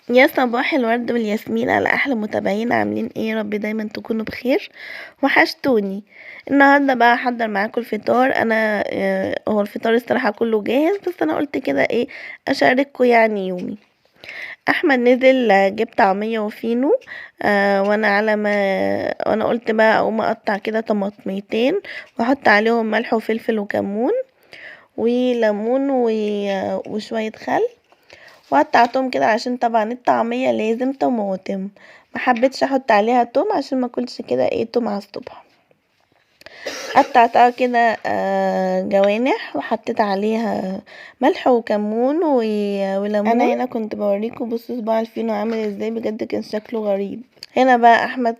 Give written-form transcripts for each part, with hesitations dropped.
يا صباح الورد والياسمين على احلى متابعين. عاملين ايه؟ يا رب دايما تكونوا بخير. وحشتوني. النهارده بقى هحضر معاكم الفطار. انا هو الفطار الصراحه كله جاهز، بس انا قلت كده ايه اشارككم يعني يومي. احمد نزل، جاب طعميه وفينو، وانا على ما وانا قلت بقى اقوم اقطع كده طماطميتين واحط عليهم ملح وفلفل وكمون وليمون وشويه خل، وقطعتهم كده عشان طبعا الطعميه لازم طماطم، ما حبيتش احط عليها توم عشان ما اكلش كده ايه توم على الصبح. قطعتها كده جوانح وحطيت عليها ملح وكمون وليمون. انا هنا كنت بوريكم، بصوا صباع الفينو عامل ازاي، بجد كان شكله غريب. هنا بقى احمد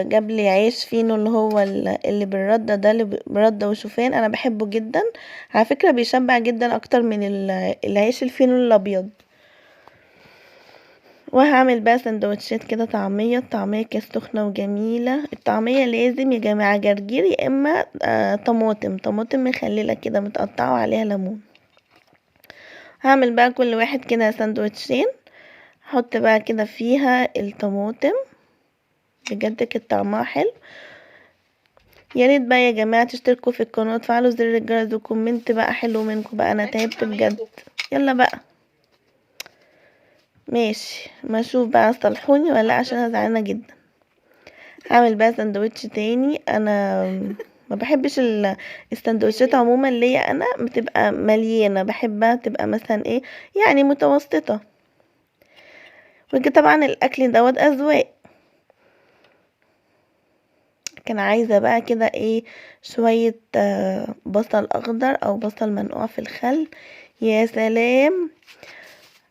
جاب لي عيش فينو اللي هو اللي بالردة ده، اللي برده وشوفان، انا بحبه جدا على فكرة، بيشبع جدا اكتر من العيش الفينو الابيض. وهعمل بقى سندوتشات كده طعمية. الطعمية كانت سخنة وجميلة. الطعمية لازم يا جماعة جرجير يا اما طماطم مخللة كده متقطعة وعليها ليمون. هعمل بقى كل واحد كده سندوتشين، هحط بقى كده فيها الطماطم، بجد كانت طعمها حلو. يا ريت بقى يا جماعة تشتركوا في القناة وتفعلوا زر الجرس و comment بقى حلو منكم بقى، انا تعبت بجد. يلا بقى ماشي، ما اشوف بقى صلحوني ولا لا عشان انا زعلانه جدا. هعمل بقى سندوتش تاني. انا ما بحبش السندوتشات عموما ليا انا بتبقى مليانه، بحبها تبقى مثلا ايه يعني متوسطه. وكده طبعا الاكل دوت اذواق. كان عايزه بقى كده ايه شويه بصل اخضر او بصل منقوع في الخل، يا سلام.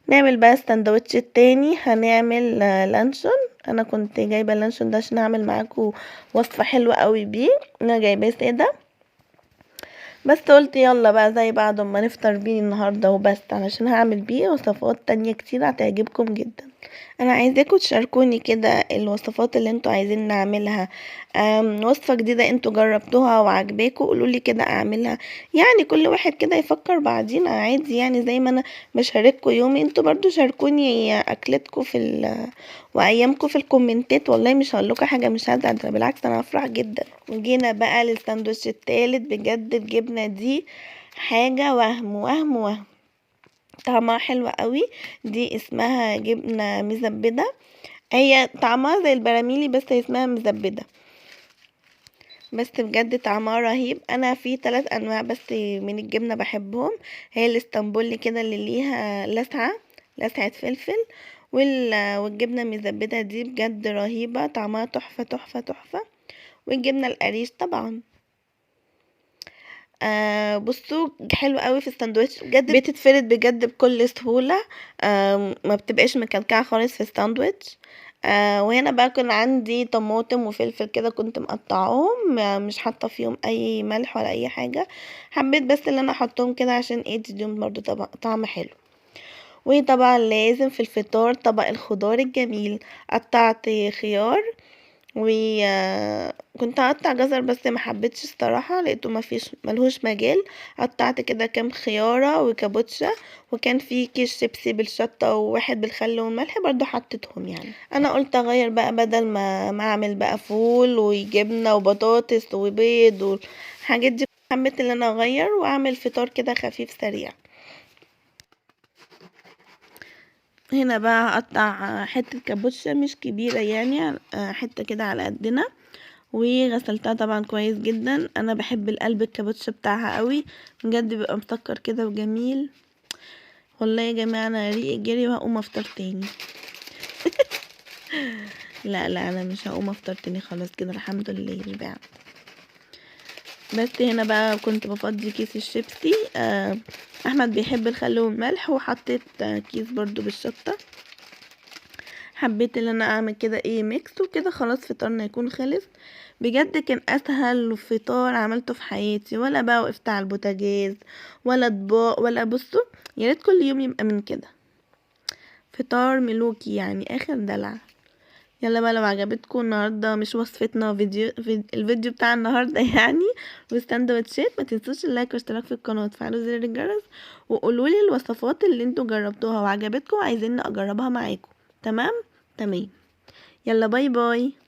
نعمل بقى السندوتش التاني. هنعمل لانشون. انا كنت جايبه اللانشون ده عشان اعمل معاكم وصفه حلوه قوي بيه، انا جايباه ساده بس قلت يلا بقى زي بعض اما نفطر بيه النهارده وبس، علشان هعمل بيه وصفات تانية كتير هتعجبكم جدا. انا عايزاكم تشاركوني كده الوصفات اللي انتوا عايزين نعملها، وصفه جديده انتوا جربتوها وعجباكم قولولي كده اعملها، يعني كل واحد كده يفكر بعدين عادي، يعني زي ما انا بشارككم يومي انتوا برضو شاركوني اكلتكم في وايامكم في الكومنتات. والله مش هقول لكم حاجه مش هزعل، ده بالعكس انا هفرح جدا. وجينا بقى للساندوتش التالت. بجد الجبنه دي حاجه وهم وهم وهم، طعمها حلو قوي. دي اسمها جبنه مزبده، هي طعمها زي البراميلي بس هي اسمها مزبده، بس بجد طعمها رهيب. انا في 3 انواع بس من الجبنه بحبهم، هي الاسطنبولي كده اللي ليها لسعه فلفل، والجبنه المزبده دي بجد رهيبه، طعمها تحفه تحفه تحفه، والجبنه القريش طبعا. بصوا حلو قوي في الساندوتش، بجد بتتفرد بجد بكل سهوله، ما بتبقاش مكلكعه خالص في الساندوتش. وهنا بقى كان عندي طماطم وفلفل كده كنت مقطعاهم، مش حاطه فيهم اي ملح ولا اي حاجه، حبيت بس ان انا احطهم كده عشان ايه تديهم برضو طعم حلو. وطبعا لازم في الفطار طبق الخضار الجميل. قطعت خيار وكنت هقطع جزر بس ما حبيتش الصراحة، لقيته ما فيش ملهوش مجال. قطعت كده كام خيارة وكابوتشا، وكان في كيس شيبسي بالشطة وواحد بالخل والملح برضو حطيتهم. انا قلت اغير بقى بدل ما اعمل بقى فول وجبنة وبطاطس وبيض والحاجات دي، حبيت ان انا اغير واعمل فطار كده خفيف سريع. هنا بقى هقطع حتة كابوتشا مش كبيرة يعني، حتة كده على قدنا، وغسلتها طبعا كويس جدا. انا بحب القلب الكابوتشا بتاعها قوي، بجد بيبقى مسكر كده وجميل. والله يا جماعة انا ريقي جري وهقوم افطر تاني. لا لا انا مش هقوم افطر تاني خلاص كده الحمد لله شبعت. بس هنا بقى كنت بفضي كيس الشيبسي، احمد بيحب الخل والملح، وحطيت كيس برضو بالشطة. حبيت ان انا اعمل كده ايه mix وكده، خلاص فطارنا يكون خلص. بجد كان اسهل فطار عملته في حياتي، ولا بقى وقفت على البوتاجاز ولا اطباق ولا بصوا، يا ريت كل يوم يبقى من كده فطار ملوكي يعني اخر دلع. يلا بقى لو عجبتكم النهارده مش وصفتنا الفيديو بتاع النهارده يعني والسندوتشات، ما تنسوش ال like والاشتراك في القناه وتفعلوا زر الجرس، وقولوا لي الوصفات اللي انتوا جربتوها وعجبتكم وعايزين اجربها معاكم. تمام تمام، يلا bye bye.